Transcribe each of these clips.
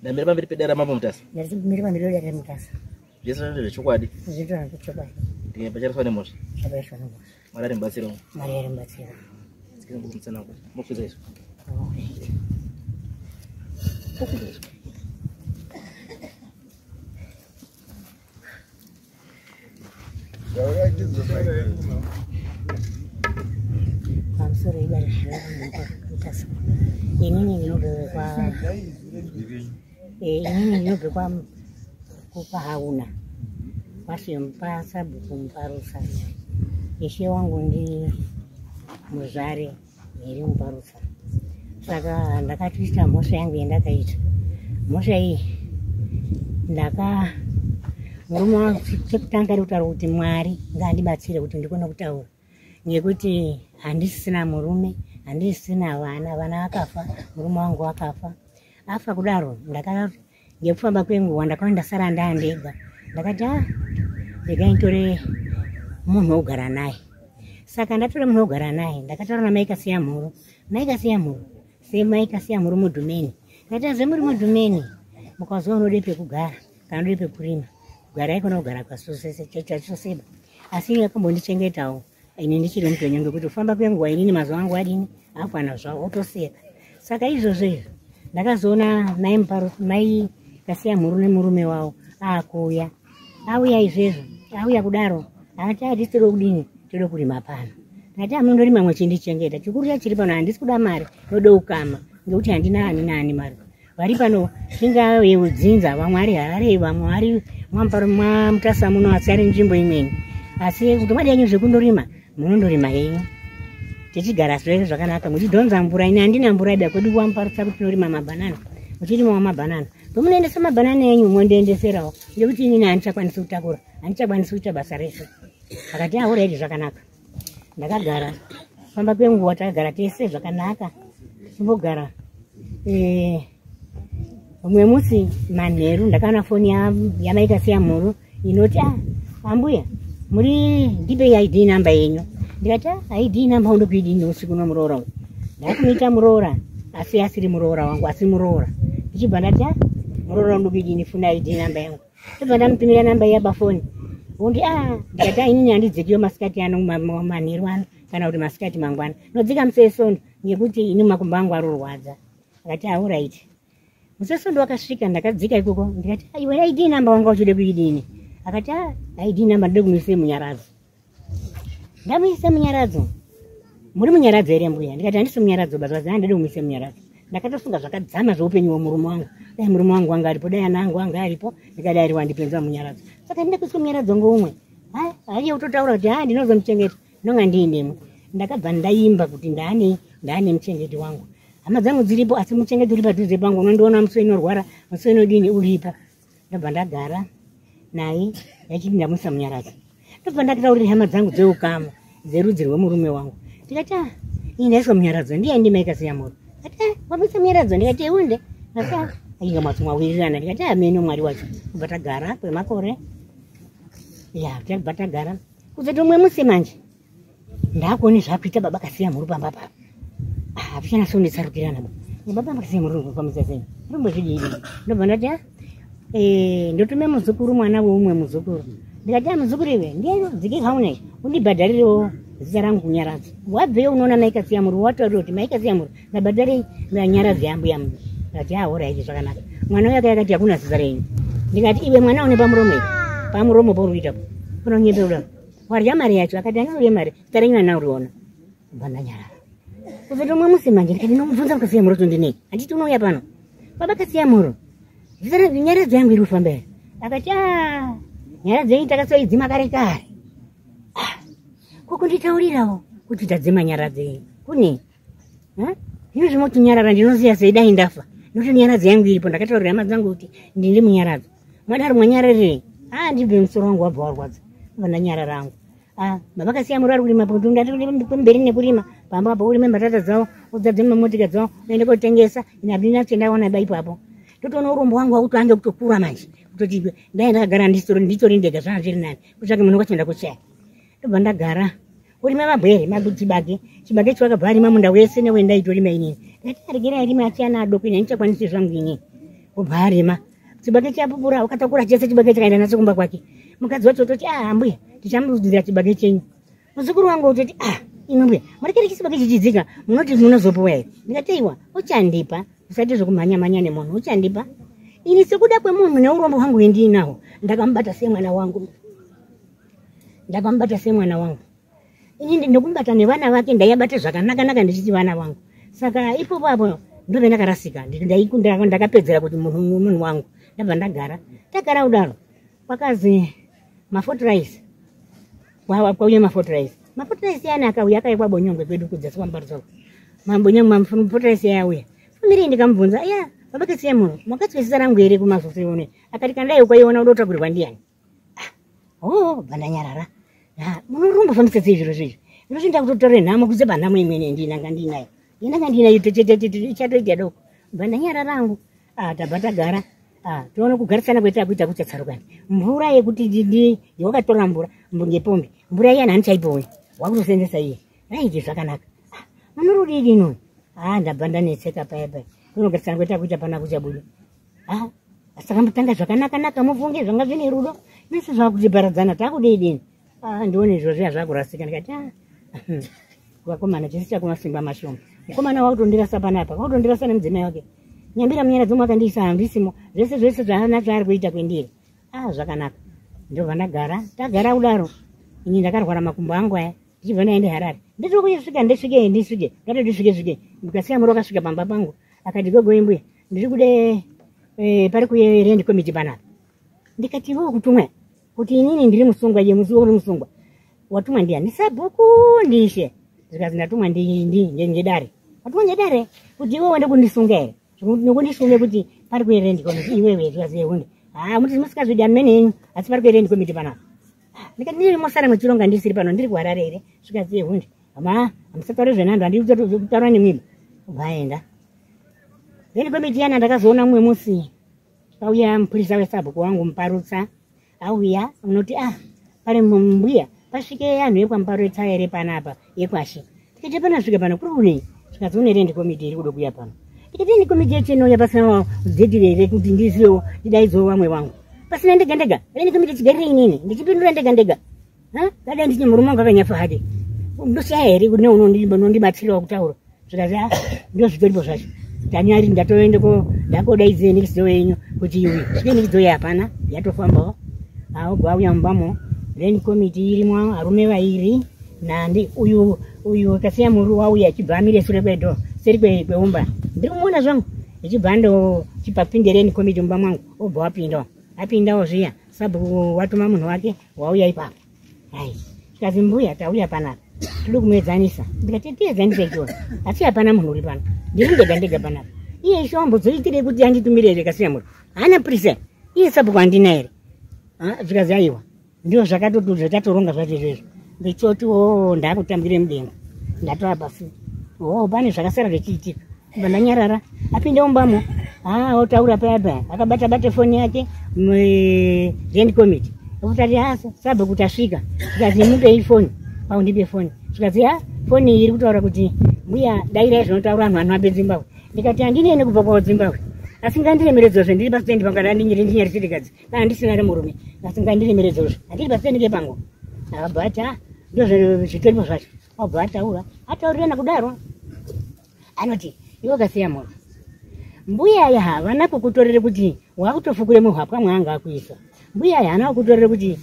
Ndamira pamberi pedare raMambo Mutasa. Ndamira pamberi pedare raMutasa. Zvese zvazvo zvechokwadi. Zvese zvazvo zvechokwadi. Ndinge pachariswa nemhosva. Pachariswa nemhosva. Mwari ari mubatsiro. Mwari ari mubatsiro. Tsikira mutsanangura. Mopfidza izvo. Mopfidza izvo. Pamusoro ibare Mutasa. Inini ndinobve kwa inini ndinobve kwa kupahauna kwasimba sabhuku Muparutsa. Ishe wangu ndi Muzvare Mhiri Muparutsa. Saka ndakatoita mhosva yangu yandakaita. Mhosva iyi ndaka murume wangu chekutanga ari kutaura kuti Mwari ngaandibatsire kuti ndikone kutaura ngekuti handisisina murume, handisisina vana, vana vakafa, murume wangu akafa. Afa kudaro ndaka ngekufamba kwenguva ndakaona ndasara ndaandega, ndakati a regai nditore munhu wokugara naye. Saka ndatora munhu wokugara naye, ndakataura namai Kasiyamhuru. Mai Kasiyamhuru, semai Kasiyamhuru mudhumeni, ndakati aze muri mudhumeni, mukazwa unode pekugara kana unode pekurima, kugarai kona kugara kwasoseba. Asi iye akambondichengetawo ini ndichiri mupenyu, ngekuti kufamba kwenguva inini mazuva angu adini akwana zvawo otoseka. Saka izvozvo izvo ndakazoona mai Muparo, mai Kasiyamhuru nemurume wavo akuuya. Auya izvezvo, auya kudaro akati hatisi tode kudini, tode kurima pano. Ndikati amunondorima mwechindichengeta, chikuru chachiri pano handisi kuda mari, node ukama ngekuti handina ani naani mari vari pano, ingave yekudzinza, vamwe ari Harare, vamwe vari mwaMuparo mwaMutasa muno, asi ari nzvimbo imweni. Asi kuti madi yenyu zvekundorima munondorima henyu, tichigara zvese zvakanaka, muchidhonza mvura. Ini handina mvura ida kwedu kwaMuparutsa kuti tinorima mabhanana, muchirimawo mabhanana, pomunoendesa mabhanana enyu mondiendeserawo, ngekuti inini handichakwanisi kutakura, handichakwanisi kuita basa rese. Akati auraiti zvakanaka. Ndakagara, famba kwenguva takagara tese zvakanaka, tichimbogara. Umwe musi manheru ndakaona foni yamai Kasiyamhuru inoti, a ambuya muri ndipei ID namba yenyu. Ndikati a ID namba undokuidini usiku nomuroora uyu? Ndakumuita muroora asi asiri muroora wangu, asi muroora. Ndichibva ndati a muroora undokuidini funa ID namba yangu? Ndobva ndamutumira namba iya pafoni. Undi a ndikati inini handidzikiyo masikati ano, manheru ano kana kuti masikati mangwana, nodzika musi wesondo ngekuti ini makumbo angu arorwadza. Akati auraiti. Musi wesondo wakasvika, ndakadzika ikoko, ndikati iwe ID namba wanga uchide kuidini? Akati a ID namba ndode kumuise Munyaradzo. Ndamuise Munyaradzo, muri Munyaradzo here mbuya? Ndikati handisi Munyaradzo basa, zaa ndode kumuise Munyaradzo. Ndakatofunga zvakadzama zveupenyu hwemurume wangu, dai murume wangu wanga aripo, dai ana angu anga aripo, ndikadai ari wandipenza Munyaradzo. Saka ndine kuiswa Munyaradzo ngoumwe haiye kutotaura kuti ha ndinozomuchengeta ndinonga ndiinemo. Ndakabva ndaimba kuti ndaane muchengeti wangu, hama dzangu dziripo, asi muchengeti uri padhuze pangu, unondiona musi inorwara, musi inodini, uripo. Ndobva ndagara naye, yachiti ndamuisa Munyaradzo. Ndobva ndakataurira hama dzangu dzeukama dzerudzi rwemurume wangu, ndikati a ini ndaiswa Munyaradzo, ndiye ndimai Kasiyamhuru. Ati wamuisa Munyaradzo? Ndikati eunde. Asi ainga matsi mwawirirana. Ndikati ameno Mwari wacho. Ndobva tagara kwemakore, ya tabva tagara. Kuzoti umwe musi manje ndakuone zvakuita baba Kasiyamhuru pamba papa, hatichanasonetsarukirana ba baba Kasiyamhuru kufambisa sei ndombozvidii. Ndobva ndati ndotume muzukuru, mwana weumwe muzukuru. Ndikati a muzukuru iwe ndiye dzike kaune undibhadharirewo zita rangu kunyaradzo. Wabveyo unoona mai Kasiyamhuru, wataurira kuti mai Kasiyamhuru ndabhadharei nyaradzo yambuya muno. Ndikati aoraiti zvakanaka. Mwana uyo akati hakuna zita renyu. Ndikati iwe mwana une pamuromo iwe, pamuromo pauri kuitapo unonyepe kudaro, warya mari yacho? Akati andinodye mari, zita renyu handina kuriona. Bva ndanyarara. Kuzoti umwe musi manje ndikati ndinomubvunza Kasiyamhuru kuti ndinei, handiti unouya pano baba Kasiyamhuru, zita nyaradzo yangu iri kufamba here? Akati a nyaradzo yenyu takasoidzima kare kare. Kokunditaurirawo kuti tadzima nyaradzo yenyu kune zvino zvimotinyarara, ndinoziya sei dai ndafa nokuti nyaradzo yangu iripo? Ndakataurira hama dzangu kuti ndiri Munyaradzo, mwadaro mwanyararirei? A ndibve musoro wangu wabva warwadza, bva ndanyarara angu. Baba Kasiyamhuru ari kurima ndati kumberi nekurima pamba apo, urime mbatata dzavo, udzadze mamotika dzavo, uende kotengesa. Ini handina chendaona ba ipapo. Totoona urombo wangu wakutoange kutokura manje, kutoti dai ndakagara nditori ndega zvanga zviri nani, kutsvake munhu kwacho ndakushaya. Ndobva ndagara. Kurima mabwere chibage chibage chiwakabva arima munda wese newendaitolima inini. Ndikati aregera arima achiana adoko, ini handichakwanisi zvangu inini. Obva arima chibage chapupura, ukatakura chese chibage chakaenda nacho kumba kwake. Mukadzi wacho toti, ah, mbuya, tichamurudzira chibage chenyu. Muzukuru wangu utoti, ah, imwe mbuya, murekere chibage chichidzika, munoti munozopuwa here? Ndikati iwa uchandipa, usati zvekumhanya mhanya nemunhu, uchandipa. Ini sekuda kwemunhu neurombo hwangu hwendinaho, ndakamubata semwana wangu, ndakamubata semwana wangu ini, ndokumubata nevana vake ndaiyabata zvakanaka-naka ndichiti vana vangu. Saka ipopo apo ndove ndakarasika, ndakapedzera kuti munhu wangu. Ndabva ndagara, tagara kudaro, kwakazi mafotiraizi, kwauya mafotiraizi. Mafotiraizi yani akauya akaikwa Bonyongwe kwedu kudzasi kwaMuparutsa. Mabonyongwe mafotiraizi ayauya famiri, ndikamubvunza, iya babakisiya munhu makatswisisa rangu here kumazosi one? Akati kana dai ukaiona udotakurirwa ndiani? Oh, bva ndanyarara. Munorumba fambisa sei zviro zvezvi? Zviro zvi ndakutotaura nhamo kuze panhamo imweni ndinanga ndinayo, inanga ndinayo ichatoita doko. Bva ndanyarara rangu. Tabva tagara, tione kugarisana kwetakuita kuchatsarukani. Mvura yekuti wakatora mvura ngepombi, mvura iyani handichaipowe, wakutosenzesa iye raiti zvakanaka. Munorudidi inoni? Ndabva ndanetseka paya paya kunogarisana kwetakuita pana kuchabuda. Saka mutanga zvakanaka-naka, mufunge zvanga zvine rudo nese zvakutiparadzana, takudei dini? Ndione izvo zviya zvakurasika. Ndikati vakomana, chisi chakumasimba mashoma. Mukomana wakutondirasa panapa, wakutondirasa nemudzimai wake Nyambira Munyaradzi mwakandiisa handisimo, zvese zvese zvaanazvo ari kuita kwendiri. Zvakanaka, ndobva ndagara, tagara kudaro. Ini ndakarwara makumbo angu aya, ndichibva ndaende Harare. Ndiri kusvika, ndisvike ndisvike, ndati ndisvike svike, ndikasiya muri wakasvika pamba pangu. Akati, gogo imbuya, ndiri kude pari kuyerendi komiti panapa. Ndikati, iwewe kutumwa kuti inini ndiri musungwa? Iye musi uri musungwa, watumwa ndiani? Sabhuku ndishe. Zikazi ndatumwa ngedare. Watumwa ngedare kuti iwewe wende kundisunga here? Nokundisunge kuti pari kuerendi komiti iwewe? Zikazi ehunde. Muti musikazvidi amene yenyu, asi pari kuerendi komiti panapa. Ndikati, ndiri mosara muchironga ndisiri pano, ndiri kuHarare here? Zvikanzi ehunde. Ma hamusataure zvenhando, handiri kutaura nemwiba. Vaenda then komiti yana. Ndakazoona mumwe musi pauya mupurisa wesabhuku wangu Muparutsa, auya unoti, ah, pane mbuya, pasvike anhu ekwaMuparutsa here panapa yekwashe? Tikati panasvika pano kuri kunei? Zvikanzi une land committee iri kuda kuuya pano. Tikati land committee yacho inouya pasina date here kuti ndizivewo ndidaidzewo vamwe vangu? Pasina ndega ndega land committee chigarire inini ndichipindura ndega ndega. Dada ndine murume wangu akanyafa hake, ndosiya here kune unondibatsirawo kutaura? Zvikanzi ndo zvitoripo zvacho, tanyari ndatoende ko ndakodaidze nekidzo yenyu kuti iwe svike nekidzo ye hapana yatofambawo. Aobva auya mumbamo, land committee irimo, arume vairi nandi uyu uyu kasiya muru wauya achibva amire sure kwedo seri kweumba. Ndiri kumuona zvangu ichibva ando chipapinde land committee mumba mwangu, obva wapindawo. Apindawo zviya, sabhuku watuma munhu wake, wauya ipapo. Ai, tikazi mbuya, tauya panapa tiri kumuedzanisa. Ndikati tiedzanise ichona, asi hapana munhu uri pano, ndiri ndega ndega panapa. Iye ishe wambodzoitirei kuti anditumire here? Kasiya muri haana purisa, iye sabhuku handina here? Zvikazi aiwa, ndio zvakatotatoronga zvacho izvezvo. Ndichoti o ndakutambire mudenga, ndatova pasi. O pane zvakasara zvichiitika, bva ndanyarara. Apinde mumbamo, otaura paya paya, akabata bata foni yake land committee, okutati sabhuku tasvika. Zvikanzi mupei foni, paundipe foni. Zvikanzi foni iyi iri kutaura kuti mbuya dairai zvinotaura vanhu vanhu vabe Zimbabwe. Ndikati handinene kubva kwavo Zimbabwe, asi ngandiremeredzozve, ndiri pasitendi pangu, kana ndinyari chirikadzi, kana ndisina remurume, asi ngandiremeredzozve, handiri pasitendi kepangu. Akabva ati ndo zvitoripo zvacho. Wabva ataura, ataurirana kudaro, anoti iwe kasiya munhu, mbuya aya havana kukutorere kuti wakutofukure muhwapwa mwaanga akuisa. Mbuya aya haana kukutorere kuti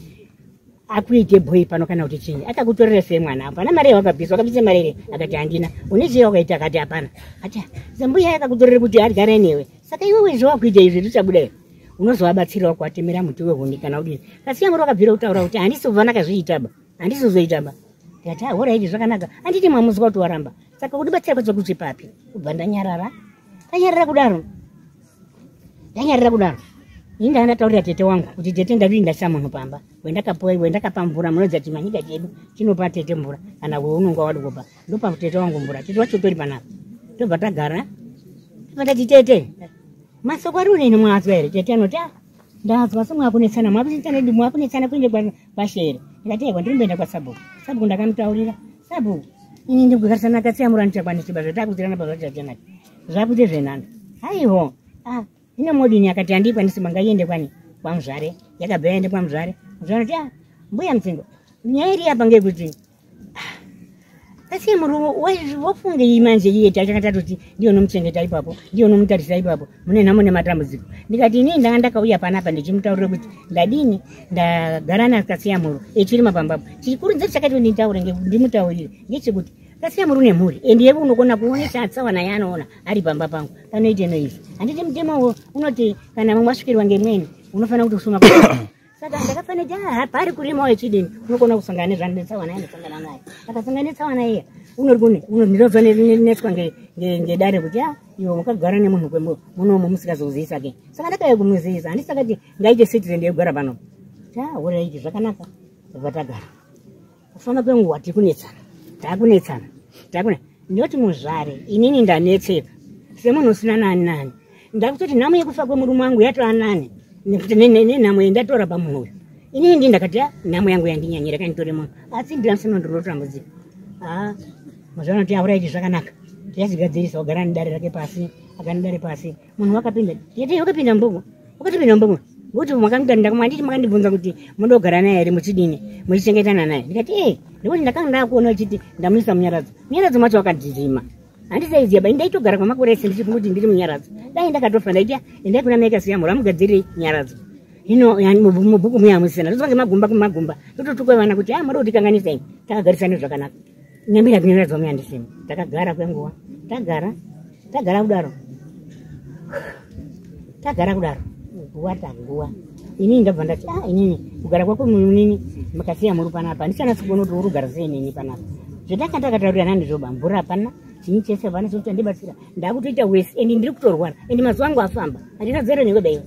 akuite bhoi pano kana kuti chinyi, akakutorere semwana. Hapana mari yawakabvisa, wakabvisa mari here? Akati handina. Une chii wakaita? Akati hapana. Ati sembuya akakutorere kuti agare newe, saka iwewe zvawakuita izvi zvichabuda here? Unozovabatsirawo kuvatemera muti wehuni kana udini? Kasiya muri wakabvira kutaura kuti handisi kubva ndakazviitaba, handisi kuzoitaba. Ndikati alright, zvakanaka, handiti mwamuzwa kuti waramba, saka kudibatsira kwacho kuti papi? Kubva ndanyarara, ndanyarara kudaro, ndanyarara kudaro. Ini ndanga ndataurira tete wangu kuti tete, ndadii, ndasisa munhu pamba wendakapa mvura. Munoziva chimanyika chedu chinopa tete mvura kana weunonga wadi kupa. Ndopa tete wangu mvura, tete wacho tori panapa. Tobva tagara, tobva tati, tete, masoko ari uneni mwazwa here? Tete anoti, ndazwa semwakunetsana, mwakunetsana, mwakunetsana kuende kwashere. Ndikati aiwa, ndiri kumboenda kwasabhuku. Sabhuku ndakamutaurira. Sabhuku, ini ndikugarisana katsiyamura ndichakwanisi basa takutirana pazvachatenaka zvakuite zvenhando. Haiho, ino modini akati handikwanisi mangaiende kwani kwamuzvare. Yakabva yaende kwamuzvare. Muzvare kuti mbuya Mutsingo, nyaya iri apa ngekuti Kasiyamuri wafungei manje iye tachanga tatoti ndiye unomuchengeta ipapo, ndiye unomutarisa ipapo, mune nhamo nematambudziko. Ndikati inini ndanga ndakauya panapa ndichimutaurira kuti ndadini ndagara naKasiyamuro echirima pambapo. Chikurudziro chakati nditaure ndimutaurire ngechekuti Kasiyamuro une mhuri endi yewe unokona kuonesa tsawana yaanoona ari pamba pangu panoite noizvi. Handiti mutemo unoti kana mumwe wasvikirwa ngemweni unofanira kuti usuma. Saka ndakafanira pari kurimawo echidini unokona kusangana nezvanetsawana yanosangana naye. Akasangana netsawana iya unondinozonetswa ngedare kuti iwe wakagara nemunhu munomu musikazozivisa ke. Saka ndakauya kumuzivisa, handisakati ngaite citizen yekugara pano. Tauraiti zvakanaka tabva tagara. Kufamba kwenguva tiri kunetsana, takunetsana. Ndinoti muzvare inini ndanetseka semunhu usina nani nani. Ndakutoti nhamo yekufa kwemurume wangu yatova nani nekuti nenhamo yendatora pamunhu uyu. Inini ndi ndakati nhamo yangu yandinyanyira kanditore munhu asi ndinasino ndinotambudzika. Muzvare kuti auraiti zvakanaka tichazigadzirisa wagara nedare rake pasi, akanidare pasi. Munhu wakapinda yete wakapinda mbuku wakatopinda mbuku ngokuti makamutanda handiti makandibvunza kuti munogara naye here muchidini muchichengetana naye. Ndikati nekuti ndakanga ndakuona uchiti ndamuisa munyaradzo. Munyaradzo macho wakadzima. Handisaiziva ba ndaitogara kwamakore ese ndichifunga kuti ndiri munyaradzo. Dai ndakatofa ndaiti endai kuna mai Kasiyamuro amugadzirire nyaradzo. Hino mubhuku muya musina tozwa ngemagumba kumagumba tototukwa vana kuti muda kutikanganisa imi. Takagarisana zvakanaka. Nyambira kunyaradzwa muya ndisina. Takagara kwenguva. Tagara kudaro. Tagara kudaro. Nguva tanguva. Inini ndabva ndati inini kugara kwako munini Makasiyamuro panapa handichanasi kuona kuti uri kugara sei neni panapa. Zvatanga takataurirana ndizvo mvura hapana chinyi chese hapana chekuti chandibatsira. Ndakutoita wesi endi ndiri kutorwara endi mazuva angu afamba handina zera newe baiwa.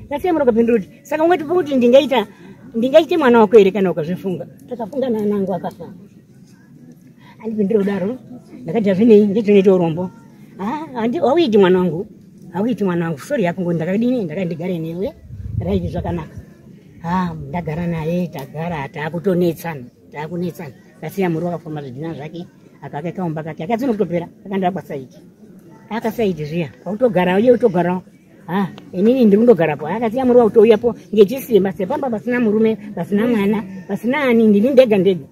Kasiyamuro kapindura kuti saka ungati kuti ndingaite mwana wako here kana ukazvifunga. Takafunga naana angu akafa. Andipindura kudaro ndakati hazvinei ngezvinoita urombo. Hauiti mwana wangu. Hauiti mwana wangu. Sori yako ngo ndakadini ndakandigare newe. Raiti zvakanaka. Ndagara naye tagara takutonetsana. Takunetsana. Kasiyamuro wakafoma zvidhina zvake akaka kaumba kake akadzinotopera akandakwa saiti. Akasaiti zviya kwakutogara uye utogarawo. Inini ndiri kundogarapo. Akasiyamuro wakutouyapo ngechisimba sepamba pasina murume pasina mwana pasina ani ndini ndega ndega.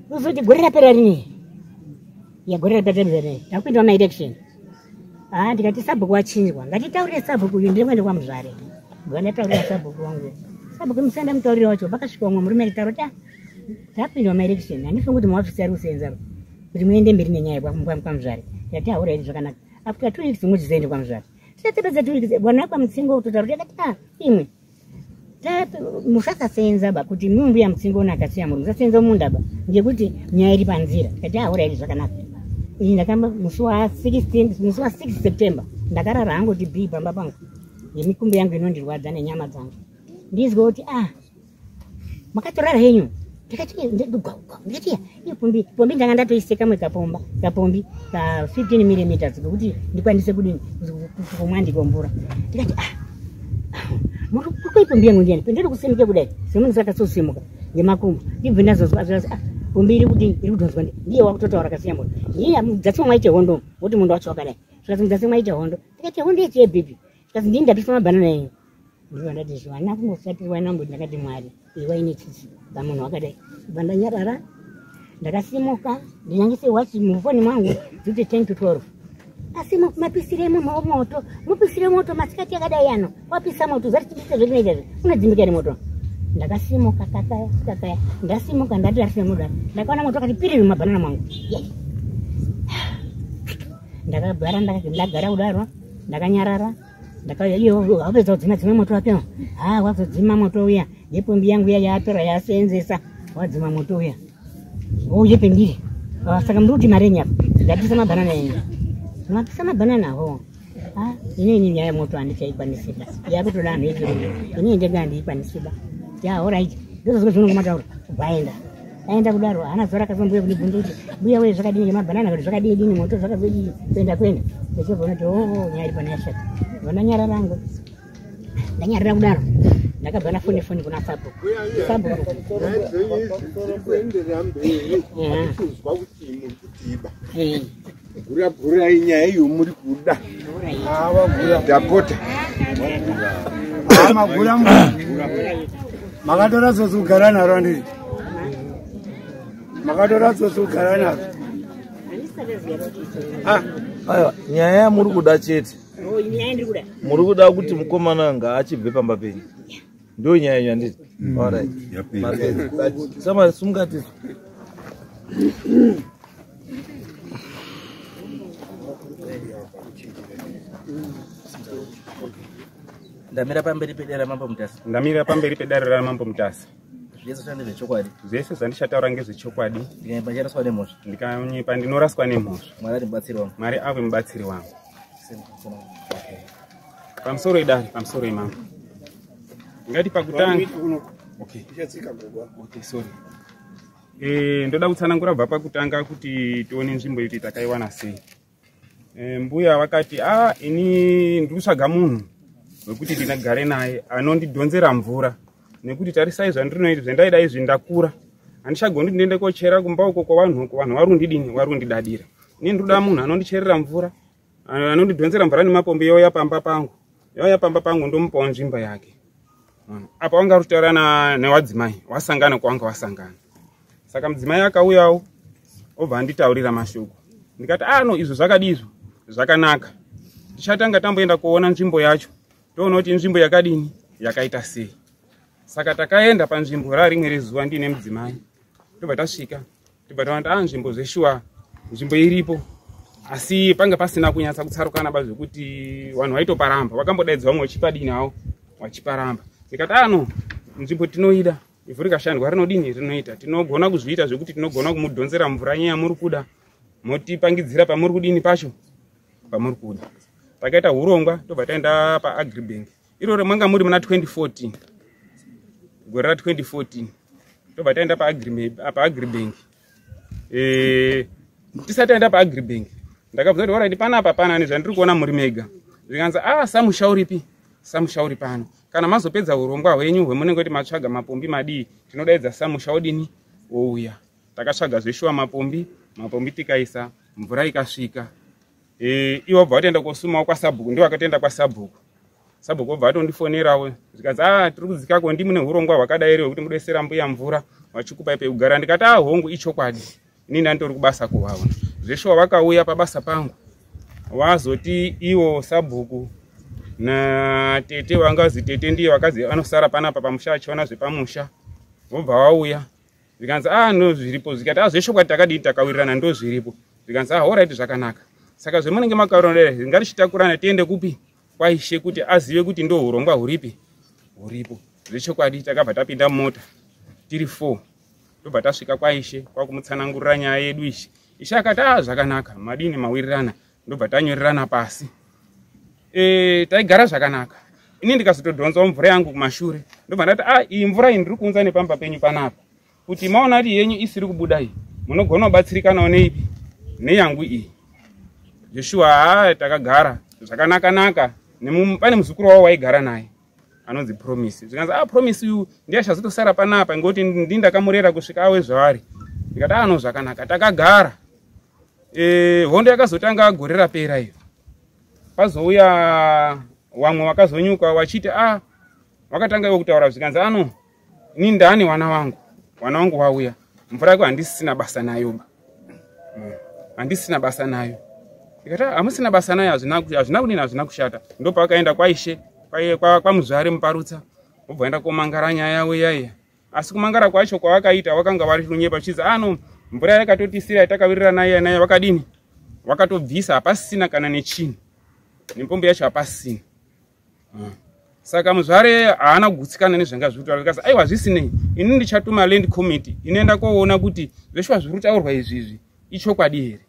Kuzoti gore rapera rini? Ya gore rapera rini? Takuenda maelection. Ndikati sabhuku wachinjwa. Ngatitaurire sabhuku uyu ndiri kuenda kwamuzvare. Ndataurira sabhuku wangu. Sabhuku musanda mutaurire wacho pakasvika umwe murume akataura kuti tapindwa maelection. Handifungi kuti maofisi ari kusenza kuti muende mberi nenyaya kwamuzvare. Ndikati auraiti zvakanaka. After 2 weeks muchizoenda kwamuzvare. Tisatepedza 2 weeks bwana kwaMutsingo kutotaura kuti akati imwe musasasenza ba kuti mumbuya Mutsingo naKasiyamuro musasenza munda ba ngekuti nyaya iri panzira. Ndikati auraiti zvakanaka. Ini ndakamba musi wa 16 musi wa 6 September ndakarara hangu kuti bhii pamba pangu ngemikumbo yangu inondirwadza nenyama dzangu. Ndizwe kuti makatorara henyu. Ndikati ndikati iyo pombi ndanga ndatoise kamwe kapombi ka 15 mm kuti ndikwanise kudini kumwa ndiko mvura. Ndikati muri kuipombi yangu ndiani ndiri kusimuka kudai semunhu sakasosimuka ngemakumbo ndibve ndazozwa pombi iri kudini iri kudhonzwa ndiye wakutotaura Kasiyamuro. Ndiye mudzatsi mwaite hondo woti mundu wacho wakadai. Zvikati mudzatsi mwaite hondo. Ndikati hondo yechiebhipi. Zvikati ndini ndapisa mabhanana enyu. Ndibva ndati zvana kungoshatirwa nambo ndakati Mwari iwai netsitsi pamunhu wakadai. Ndibva ndanyarara ndakasimuka ndinyangise wachi mufoni mwangu dziti 10 to 12. Asi mapisire moto mupisire moto masikati akadai ano wapisa moto zati chipise zvatinoita izvi unodzimbika ere moto. Ndakasimuka kakaya ndasimuka ndati arise muda ndakaona moto wakati piriri mumabhanana mwangu. Ndakagara ndagara kudaro ndakanyarara. Wapedza kudzima dzima moto wake. Wazodzima moto uya ngepombi yangu iya yatora yasenzesa wadzima moto uya. Ouye pendiri. Saka muri kuti mari yenyu apa ndapisa mabhanana enyu. Mapisa mabhanana ho. Inini nyaya yemoto handichaikwanisiba. Yakutoda anhu echirume. Inini ndega handiikwanisiba. Alright. Ndozvo zvinongomataura. Vaenda. Aenda kudaro haana zuva rakazombuya kundibvunza kuti mbuya wee zvakadini ngemabhanana kuti zvakadini dini moto zvakazodini kuenda kuenda. Ndechobva unoti nyaya iri pano yashata. Ndanyarara hangu. Ndanyarara kudaro. Ndakabva nafoni foni kuna sabhuku. Sabhuku. Kuenderera mberi kuzwa kuti muri kutiba. Eh. Gura gura inyaya iyo muri kuda. Gura. Ndapota. Magura makatora tsotsi kugara naro handiti? Makatora tsotsi kugara naro. Aiwa, nyaya yamuri kuda chete. Muri kuda kuti mukomana ngaachibve pamba penyu. Ndiyo nyaya yenyu handiti? Alright. Mapedza. Sama sungati. Ndamira pamberi pedare raMambo Mutasa. Ndamira pamberi pedare raMambo Mutasa. Zvese zvandiri zvechokwadi. Zvese zvandichataura ngezvechokwadi. Ndikanyepa ndicharaswa nemhosva. Ndikanyepa ndinoraswa nemhosva. Mwari ari mubatsiri wangu. Mwari ave mubatsiri wangu. Okay. Pamusoro idare, pamusoro imambo. Ngati pakutanga. Okay. Okay, sorry. Ndoda kutsanangura kubva pakutanga kuti tione nzvimbo iyi takaiwana sei. Mbuya vakati ini ndiri kutsvaga munhu wekuti ndinagare naye anondidhonzera mvura, nekuti tarisai zvandinoita zvendaida izvi, ndakura handichagoni kuti ndiende kochera kumba uko kwavanhu uko, vanhu vari kundidini, vari kundidadira. Ini ndinoda munhu anondicherera mvura, anondidhonzera mvura nemapombi, youya pamba pangu, youya pamba pangu, ndomupawo nzvimbo yake. Apa wanga uri kutaura newadzimai wasangana kwawanga wasangana. Saka mudzimai akauyawo obva anditaurira mashoko, ndikati no izvo zvakadi izvo zvakanaka, tichatanga tamboenda kuona nzvimbo yacho, toona kuti inzvimbo yakadini, yakaita sei. Saka takaenda panzvimbo rarimwe rezuva ndiine mudzimai, tobva tasvika, tobva taona kuti nzvimbo zveshuwa nzvimbo iripo, asi panga pasina kunyatsa kutsarukana ba zvekuti vanhu vaitoparamba, vakambodaidzwa vamwe vachipadini havo vachiparamba. Ndikati no nzvimbo tinoida, ivhu rikashandwa rinodini, rinoita, tinogona kuzviita zvekuti tinogona kumudhonzera mvura nyaya muri kuda, motipangidzira pamuri kudini pacho pamuri kuda. Takaita hurongwa tobva taenda paAgribank. Iroro manga muri muna 2014, gore ra2014, tobva taenda paAgribank. Tisati taenda paAgribank ndakabvunza kuti alright, panapa panani zvandiri kuona muri mega? Zvikanzi samusha uripi, samusha uri pano. Kana mazopedza urongwa hwenyu hwemunenge kuti matsvaga mapombi madii, tinodaidza samusha odini ouya. Takatsvaga zveshuwa mapombi tikaisa, mvura ikasvika. Iwo bva vatoenda kosumawo kwasabhuku, ndiwo akatoenda kwasabhuku. Sabhuku obva atondifonerawo zvikanzi tiri kudzikako, ndimune hurongwa hwakadai here hwekuti mudesera mbuya mvura vachikupai pekugara? Ndikati hongu, ichokwadi, ini ndanditori kubasa kuvaona. Zveshuwa vakauya pabasa pangu, vazoti iwo sabhuku natete vangazi tete ndiye vakazi anosara panapa pamusha achiona zvepamusha, vobva vauya. Zvikanzi no zviripo. Zvikati zveshokwadi takadini, takawirirana, ndo zviripo. Zvikanzi alright, zvakanaka. Saka zvemunenge makawirirana ngatichitakurana tiende kupi, kwaishe, kuti azive kuti ndo hurongwa huripi huripo. Zvechokwadi takabva tapinda mumota tiri 4, tobva tasvika kwaishe kwakumutsanangurira nyaya yedu. Ishe ishe akati zvakanaka, madini mawirirana, ndobva tanyorerana pasi. Taigara zvakanaka. Ini ndikazotodhonzawo mvura yangu kumashure, ndobva ndati iyi mvura iyi ndiri kuunza nepamba penyu panapa, kuti maona kuti yenyu isiri kubuda iyi, munogona kubatsirikanawo neipi, neyangu iyi. Joshua takagara zvakanaka-naka. Pane muzukuru wavo waigara naye anonzi Promise. Zvikanzi Promise uyu ndiye achazotosara panapa ngekuti ndi ndakamurera kusvika awe zvaari. Ndikati no zvakanaka. Takagara. Hondo yakazotanga gore rapera iyo. Pazouya vamwe vakazonyuka vachiti vakatanga ivo kutaura, zvikanzi ano ini ndani wana wangu wauya, mvura yako handisina basa nayo ba, handisina basa nayo. Ndikati hamusina basa nayo, hazvina kudini, hazvina kushata. Ndopavakaenda kwaishe kwamuzvare Muparutsa, vobva vaenda komangara nyaya yavo iyaiya. Asi kumangara kwacho kwavakaita vakanga vari kunyepa, vachidzi ano mvura yakatotisira yatakawirirana nayo nayo vakadini, vakatobvisa, hapasisina kana nechinhu, nepombi yacho hapasisina. Saka muzvare haana kugutsikana nezvanga zviri kutaura, zvikanzi aiwa zvisinei, ini ndichatuma land committee inoenda koona kuti zveshuwa zviri kutaurwa izvizvi ichokwadi here.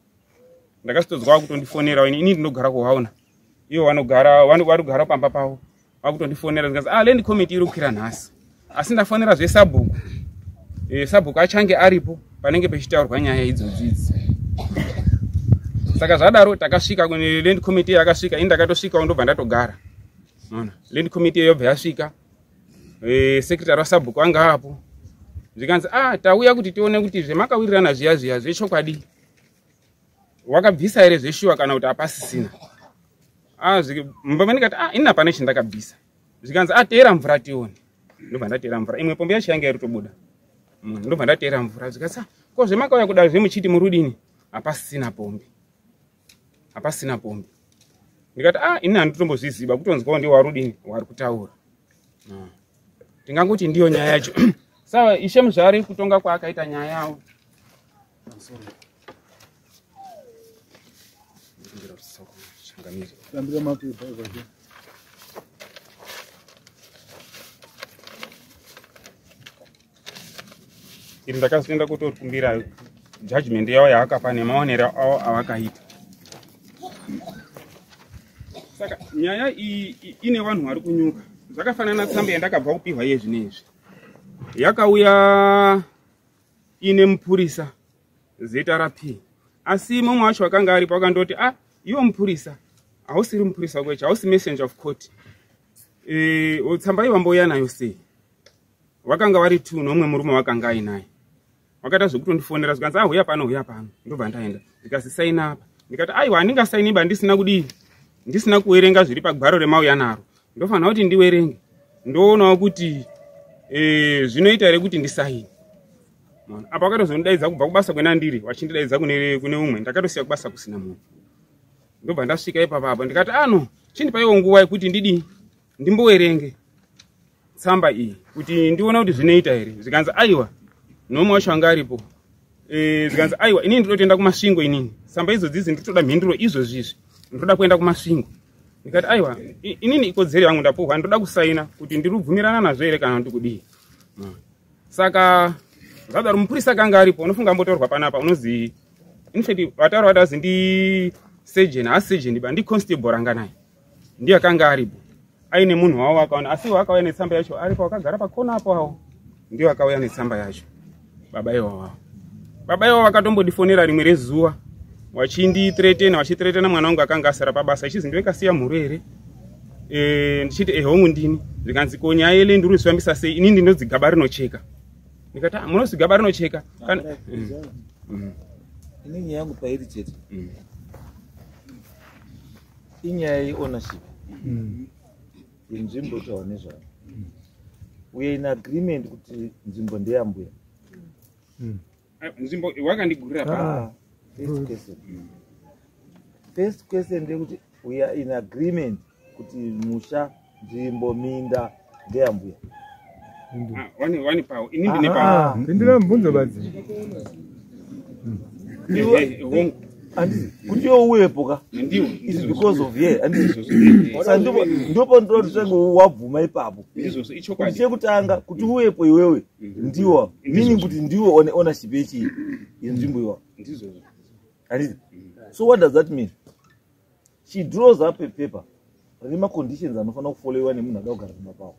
Ndakazotozwa kutondifonera, ini ndinogara kuhauna, ivo vanogara varikugara pamba pavo, vakutondifonera zvikanzi land committee iri kukwira nhasi, asi ndafonera zvesabhuku. Sabhuku achange aripo panenge pechitaurwa nyaya idzodzi idzi. Saka zvadaro takasvika kune land committee yakasvika, ini ndakatosvikawo ndobva ndatogara. Maona, land committee yobva yasvika. Secretary wasabhuku anga apo. Zvikanzi tauya kuti tione kuti zvemakawirirana zviya zviya zvechokwadi wakabvisa here zveshuwa kana kuti hapasisina. Mumba ndikati ini hapana chandakabvisa. Zvikanzi teera mvura tione. Ndobva ndateera mvura, imwe pombi yacho yanga iri kutobuda. Ndobva ndateera mvura. Zvikanzi ko zvemakauya kuda zvemuchiti murudini, hapasisina pombi, hapasisina pombi. Ndikati ini handitombozviziva, kutonzwawo ndiwo warudini wari kutaura. Tingangoti ndiyo nyaya yacho. Sawa, Ishe Muzvari kutonga kwaakaita nyaya yawo. Iri ndakazoenda kutokumbira judgment yavo yaakapa nemaonero avo avakaita. Saka nyaya iyi ine vanhu vari kunyuka. Zvakafanana tsamba yandakabva kupihwa iye zvinezvi. Yakauya ine mupurisa ZRP. Asi mumwe wacho akanga aripo akandoti iwe mupurisa, hausiri mupurisa kwecho, hausi messenger of court. Tsamba iyi wambouya nayo sei? Vakanga vari 2 nomwe murume wakanga ainaye. Wakaita zvekutondifonera zvikanzi huya pano, huya pano. Ndobva ndaenda. Ndikazi saina apa. Ndikati aiwa handingasaini ba ndisina kudii, ndisina kuwerenga zviri pagwaro remauya naro. Ndofanira kuti ndiwerenge. Ndoonawo kuti zvinoita here kuti ndisaini. Apa vakatozondidaidza kubva kubasa kwenandiri, vachindidaidza kune umwe. Ndakatosiya kubasa kusina munhu. Ndobva ndasvika ipapa apa ndikati ano chindipaiwo nguva yekuti ndidii, ndimbowerenge tsamba iyi kuti ndione kuti zvinoita here. Zvikanzi aiwa, nomwe wacho anga aripo. Zvikanzi aiwa, inini ndinotoenda kuMasvingo inini. Tsamba idzodzidzi ndinotoda mhinduro izvozvizvi. Ndinoda kuenda kuMasvingo. Ndikati aiwa, inini ikodzero yangu ndapuhwa, ndinoda kusaina kuti ndiri kubvumirana nazvo here kana kuti kudii. Saka zvadaro mupurisa akanga aripo, unofunga ambotaurwa panapa unozi in fact vataura vati azi ndi surgeon, haasi surgeon ba, ndi constable Ranganai. Ndiye akanga aripo. Aine munhu wavo akaona, asi akauya netsamba yacho aripo akagara pakona apo awo. Ndiye akauya netsamba yacho. Baba iwawo. Baba iwawo vakatombondifonera rimwe rezuva vachindithreatena, vachithreatena mwana wangu akanga asara pabasa, achizi ndiwe kasiya mhuru here? Ndichiti hongu ndini. Zvikanzi ko nyaya yeland uri kuzvifambisa sei? Inini ndinonzi gaba rinocheka. Ndikati munonzi gaba rinocheka. Kana Ini nyaya yangu pairi chete. Inyaya yeownership. Yenzvimbo taura nezvayo. We are in agreement kuti nzvimbo ndeyambuya. Nzvimbo wakandigurira pa. First question. First question ndeyekuti we are in agreement kuti musha, nzvimbo, minda ndeyambuya. Wani pawo, ini ndine pawo. Pindura mubvunzo badzi. Hongu. Kuti iwe uwepo ka? Ndiwo. It's because of here. Saka ndipo ndinoda kuti tange wabvuma ipapo. Ndizvozvo, ichokwadi. Kuti chekutanga kuti uwepo iwewe ndiwo, meaning kuti ndiwo one ownership yechi yenzvimbo iwa. Ndizvozvo. Handiti? So what does that mean? She draws up a paper rine maconditions anofanira kufollowiwa nemunhu ada kugara kumba kwavo.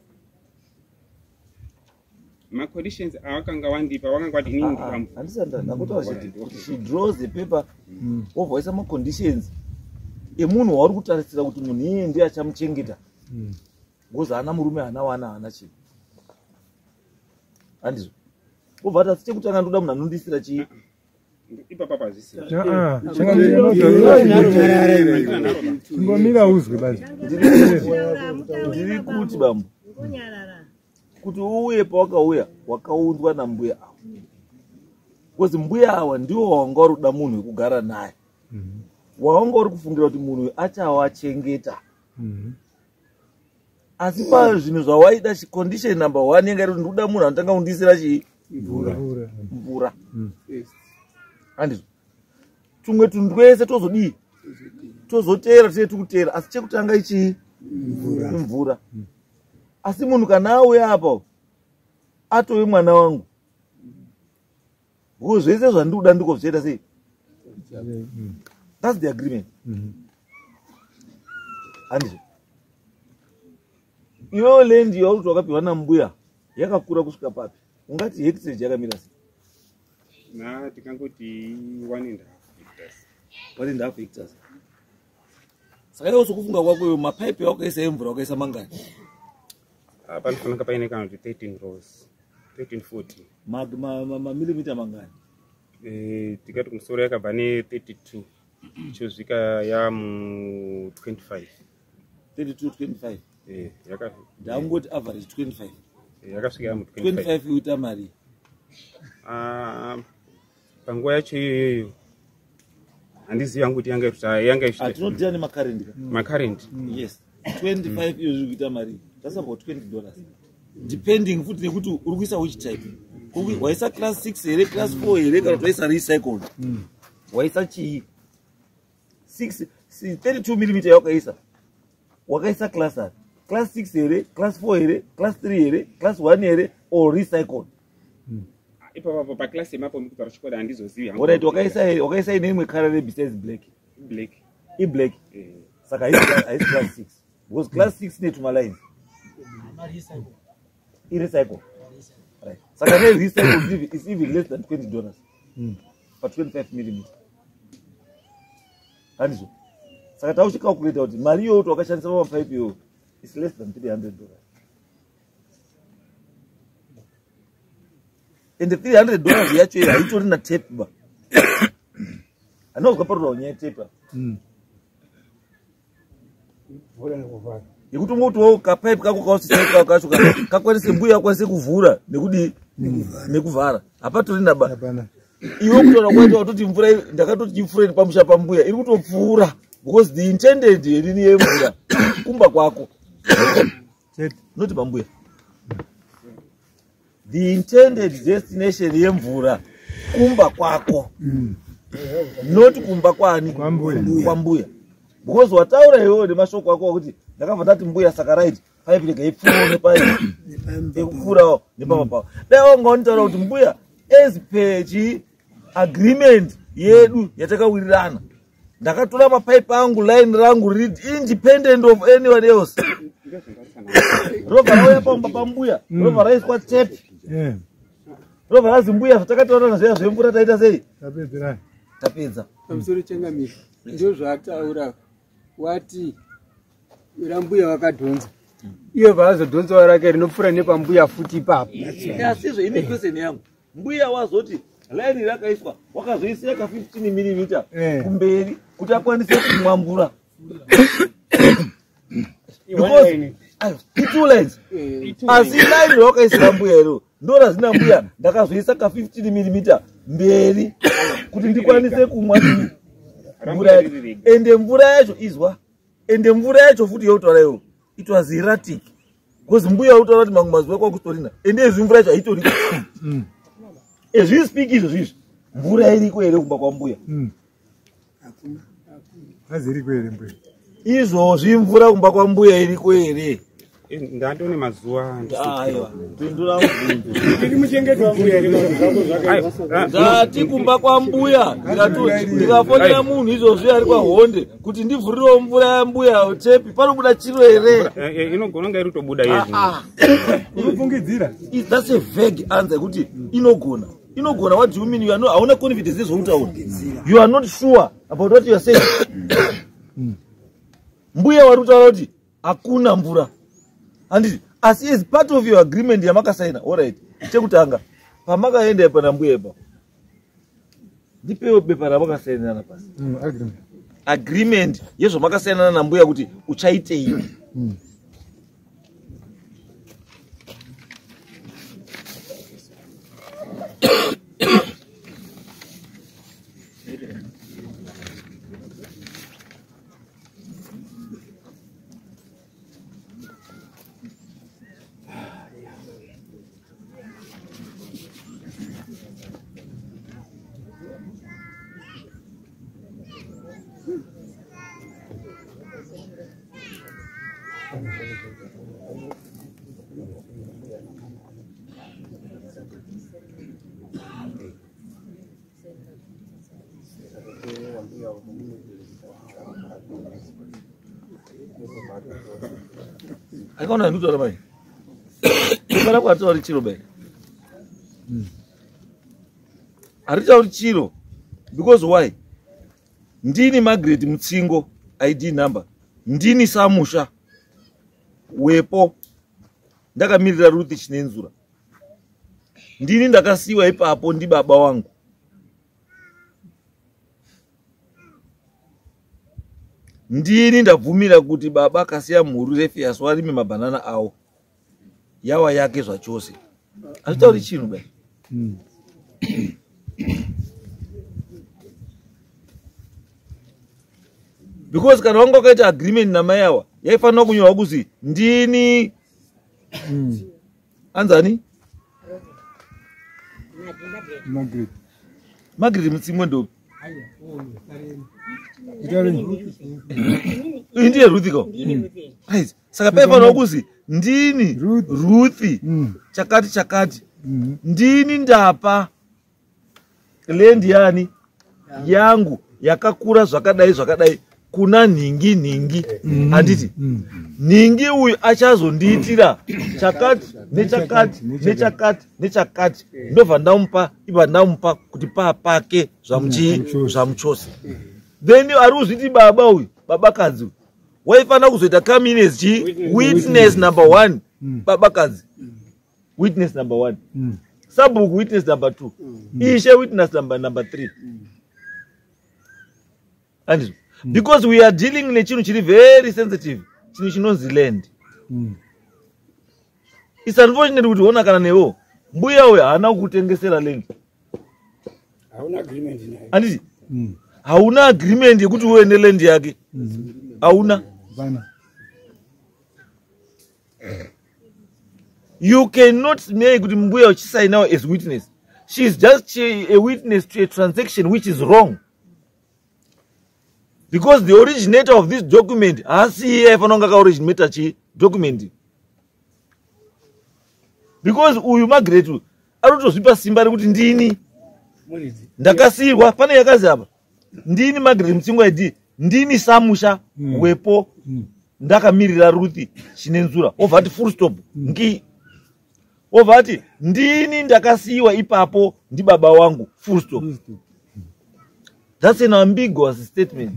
Maconditions awakanga wandipa wakanga wati inini ndikamu. Handisati ndakutaura chete. She draws a paper wobva waisa maconditions emunhu wauri kutarisira kuti munhu iyeye ndiye achamuchengeta. Because haana murume, haana wana, haana chinhu. Handizvo. Wobva ati asi chekutanga ndoda munhu anondisira chii? Ipapa pazvisina. Chingomira uzwe badzi. Ndiri kuti bambo, kuti uuye pawakauya wakaunzwa nambuya ava. Because mbuya ava ndiwo wanga uri kuda munhu wekugara naye. Wawanga uri kufungira kuti munhu uyu achawachengeta. Asi pazvinhu zvawaida, condition number 1 yanga iri kuti ndikuda munhu anotanga kundisira chii? Mvura. Handizvo. Tumwe tunhu twese tozodii? Tozoteera, tee tikuteera. Asi chekutanga ichii? Mvura. Asi munhu kana auya apa atove mwana wangu. Because zvese zvandikuda ndiko zvichaita sei? That's the agreement. Handizvo. Iwewe land yauri kuti wakapiwa nambuya yakakura kusvika papi? Ungati hectare yakamira sei? Na tikangoti 1.5 hectares. 1.5 hectares. Saka iwe sokufunga kwako iwe mapaipi wakaisa emvura wakaisa mangani? Panofanira paine kana kuti 13 rows, 13 14. Mamilimita mangani? Tikati kumusoro yakabva ne32 ichosvika yamu 25. 32 25. Ndangoti average 25. Yakasvika yamu 25. 25 uita mari? Panguva yacho iyoyo handizivi hangu kuti yanga Tinodhira nemakarend. Makarend. Yes, 25 iyo zviri kuita mari, that's about $20, depending futi nekuti uri kuisa which type. Waisa class 6 here, class 4 here, kana kuti waisa recycled, waisa chii? 6 32 millimeter yawakaisa, wakaisa class ari class 6 here, class 4 here, class 3 here, class 1 here, or recycled? Ipapapo paclass yemapombi, kutaura chokwadi handizozivi hangu. Alright, wakaisa here, wakaisa ine imwe colour besides black? Black. Iblack? Saka haisi class 6, because class 6 ine tumalines. Irecycle, right? Saka nerecycle is even less than $20 pa25 millimeter, handizvo? Saka tauchicalculata kuti mari iyoyo kuti wakashandisa pamapaipi iyoyo is less than $300, and $300 yacho iyo haitori natape ba. Handinozwa parura nyaya yetape apa yekuti ungotiwo kapaipi kako kausisa kacho kakwanise mbuya akwanise kuvhura nekudii nekuvhara, hapatorina ba. Hapana. Iwe kutaura kwaita watoti mvura ndakatoti chipfureni pamusha pambuya iri kutopfuura, because the intended yerini yemvura kumba kwako. Chete. Noti pambuya, the intended destination yemvura kumba kwako, not kumba kwani? Kwambuya. Kwambuya, because wataura iwewe nemashoko ako akuti ndakabva ndati mbuya saka right, paipi rega ipfuure nepai ekupfuurawo nepamba pavo. Dai wanga wanitaura kuti mbuya, as per chi agreement yedu yatakawirirana, ndakatora mapaipi angu, line rangu riri independent of anyone else, robva rauya pamba pambuya, robva raiswa tape, robva razi mbuya, zvatakataurana zviya zvemvura taita sei? Tapedzerana. Tapedza. Pamusoro changamiro, ndo zvaataura, wati rambuya vakadhonza, iye vaazodhonzawo rake rinopfuura nepambuya futi ipapo. Asizvo, ine question yangu. Mbuya wazoti laini rakaiswa, wakazoisira ka 15 mm kumberi kuti akwanise kumwa mvura, because ayo, i2 lines, asi line rawakaisira mbuya iro ndo razina mbuya, ndakazoisa ka 15 mm mberi kuti ndikwanise kumwa mvura yacho. Ende mvura yacho, izwa, ende mvura yacho futi yautaura iwo, it was erratic, because mbuya utaura kuti mamwe mazuva kwakutorina, ende izvi mvura yacho haitoriko. As we speak izvo zvizvi, mvura iriko here kumba kwambuya? Haziriko here mbuya? Izvozvi mvura kumba kwambuya iriko here? Ndandone mazuva. Aiwa, pindura mubvunzo. Tiri muchengeti wambuya. Ndati kumba kwambuya, ndikafonera munhu izvozvi ari kwahonde kuti ndivhurirewo mvura yambuya tepi, panobuda chiro here? Inogona kunge iri kutobuda yezvino. Unofungidzira. That's a vague answer yekuti inogona, inogona. What do you mean? You are not, hauna confidence nezvautaura. You are not sure about what you are saying. Mbuya wari kutaura kuti hakuna mvura, handiti? Asi as part of your agreement yamakasaina, alright, chekutanga pamakaenda ipa nambuya ipa, ndipewo bepa ramakasainirana pasi. Agreement. Agreement yezvamakasainana nambuya kuti uchaitei. Akaona ndikutaura mai, bepa rako haritauri chiro bai, haritauri chiro. Because why? Ndini Margaret Mutsingo, ID number, ndini samusha wepo. Ndakamirira Ruth Chinenzura. Ndini ndakasiyiwa ipapo ndibaba wangu. Ndini ndabvumira kuti baba akasiya mhuru refias warime mabhanana awo. Yawa yake zvachose. Hazvitauri chinhu bai. Because kana wanga wakaita agreement namai awa, yaifanira kunyorwa kuzi ndini anzani? Margaret. Margaret Mutsimwe ndopi? Iyi ndiye Ruth ko? Right. Saka paifanirwa kuzi ndini Ruth. Ruth chakati chakati. Ndini ndapa land yani yangu yakakura zvakadai zvakadai kuna nhingi nhingi, handiti? Nhingi uyu achazondiitira chakati nechakati nechakati nechakati, ndobva ndamupa, ibva ndamupa kuti paapake zvamuchii zvamuchose. Then ari kuzviti baba uyu, babakadzi uyu waifanira kuzoita come in as chi witness number 1. Babakadzi witness number 1, sabhuku witness number 2, ishe witness number 3, handizvo? Because we are dealing nechinhu chiri very sensitive, chinhu chinonzi land. It's unfortunate kuti ona kana newo mbuya uyu haana kukutengesera land. Hauna agreement naye. Handiti hauna agreement yekuti uwe neland yake? Hauna. Bana. You cannot make kuti mbuya uchisainawo as witness. She is just a witness to a transaction which is wrong, because the originator of this document haasi iye aifanira kunge akaoriginata chi document, because uyu Margaret uyu ari kutozvipa simba rekuti ndini ndakasiyirwa pane yakazi apa, ndini Margaret Mutsingwa ID, ndini samusha wepo, ndakamirira Ruth Chinenzura. Obva ati full stop ngi, obva ati ndini ndakasiyiwa ipapo ndibaba wangu, full stop. That's an ambiguous statement.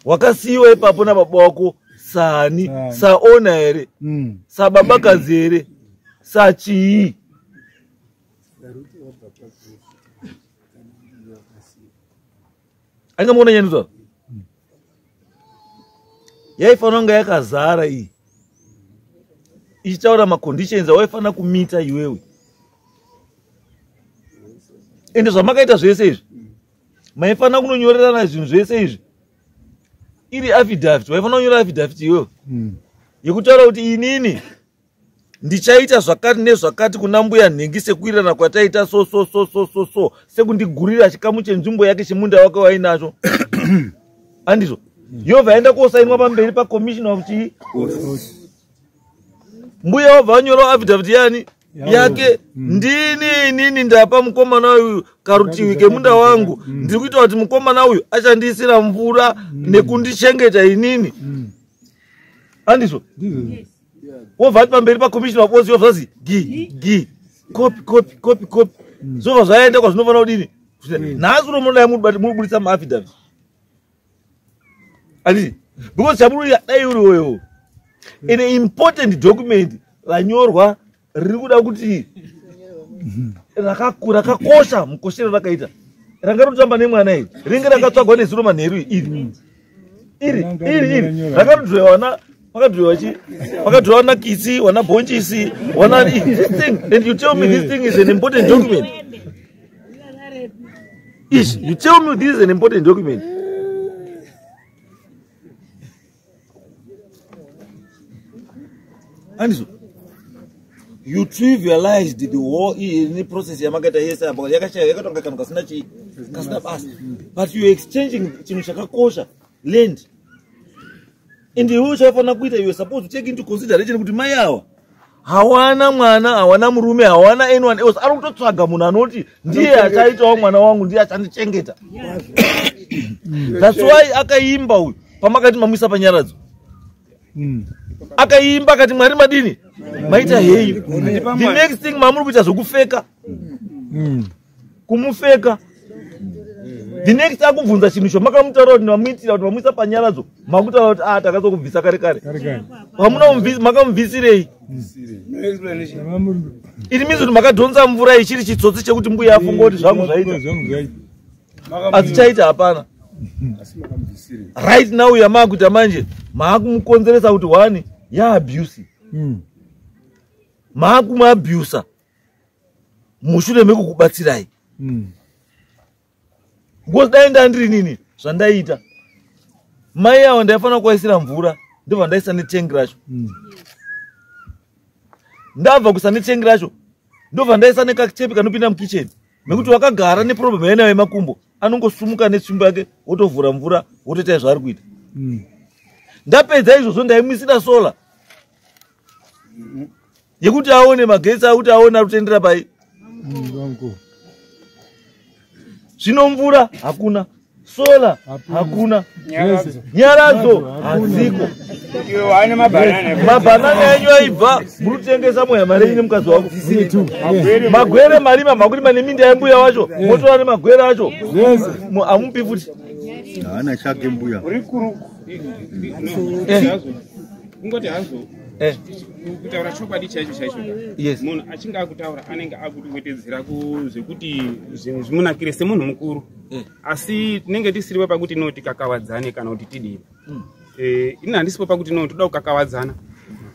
Wakasiyiwa ipapo nababa wako sani? Sani. Saona here? Sababakadzi here? Sachii? Aingamuona nyandudzwa yaifanira kunge yakazara iyi, ichitaura maconditions awaifanira kumita iwewe. Ende zvamakaita zvese izvi, maifanira kunonyorerana zvinhu zvese izvi iri affidavit. Waifanira kunyora affidavit iwewe yekutaura kuti inini ndichaita zvakati nezvakati kuna mbuya nhingi sekuwirirana kwataita, so so so so so so, sekundigurira chikamu chenzvimbo yake chemunda wake wainacho, handizvo? Yobva yaenda kosainwa pamberi pacommissioner of chii. Mbuya wabva vanyorawo affidavit yani yake, ndini inini ndapa mukomana uyu karutivi kemunda wangu, ndiri kuita kuti mukomana uyu achandiisira mvura nekundichengeta inini, handizvo? Wobva ati pamberi pacommissioner of oaths, yobva zvazi gi gi, copy copy copy copy, zvobva zvaenda kwazvinofanira kudini. Nhasi uno munodai muri kubudisa maaffidavit, handiti? Because chamuri dai uri wewo an important document ranyorwa riri kuda kuti rakakosha mukoshero rakaita ranga rinotamba nemwana iri, ringe rakatsvagwa nezuro manheru iri iri iri iri rakadhirowa na pakadhirowa chi, pakadhirowa na kitsi wana bonchisi wana this thing, and you tell me this thing is an important document. Ish, you tell me this is an important document. Andizvo? You trivialized the whole ne process yamakaita yese apa, yakashaya yakatonga kanhu kasina chii, kasina basa, but you exchanging chinhu chakakosha, land. And iwe chaifanira kuita, you are supposed to take into consideration kuti mai awa hawana mwana, hawana murume, hawana anyone else. Ari kutotsvaga munhu anoti ndiye achaitawo mwana wangu, ndiye achandichengeta. That's why akaimba uyu pamakati mamuisa panyaradzo, akaimba akati, "Mwari madini maita heyu." The next thing mamuri kuita zvokufeka, kumufeka. The next akubvunza chinhu icho makamutaura kuti mamuitira kuti mamuisa panyaradzo, makutaura kuti a takazokubvisa kare kare. Kare kare. Hamuna makamubvisirei? It means kuti makadhonza mvura ichiri chitsotsi chekuti mbuya afunga kuti zvangu zvaita. Zvangu zvaita. Asi chaita hapana. Right now yamaakuita manje, maakumukonzeresa kuti one yaabuse, maakumuabusa mushure mekukubatsirai. Because dai ndandiri nini, zvandaiita, mai ava ndaifanira kuvaisira mvura, ndobva ndaisa netengi racho. Ndabva kuisa netengi racho, ndobva ndaisa nekatepi kanopinda mukicheni, nekuti wakagara neproblem yainayo yemakumbo, anongosumuka netsvimbo yake, wotovhura mvura, wotoita zvaari kuita. Ndapedza izvozvo, ndaimuisira solar yekuti aone magetsi, akuti aone ari kutendera pai. Vangu. Zvino mvura hakuna, solar hakuna, Zvese. nyaradzo hadziko. Iwe wane mabhanana. Mabhanana enyu aibva muri kutengesa moya mari yenyu nemukadzi wako. Mune two. Yeah. Magwere marima makurima neminda yembuya wacho, motora nemagwere acho. Zvese. Hamupi futi. Haana chake mbuya. Uri kuruku. Hazvo, kungoti hazvo, kutaura chokwadi chaicho chaicho ka. Munhu achinge akutaura anenge akutiwetedzera zvekuti zvinhu zvimunakire semunhu mukuru. Asi tinenge tisiripo pakuti no tikakawadzane kana kuti tidii. Ini handisipo pakuti no toda kukakawadzana.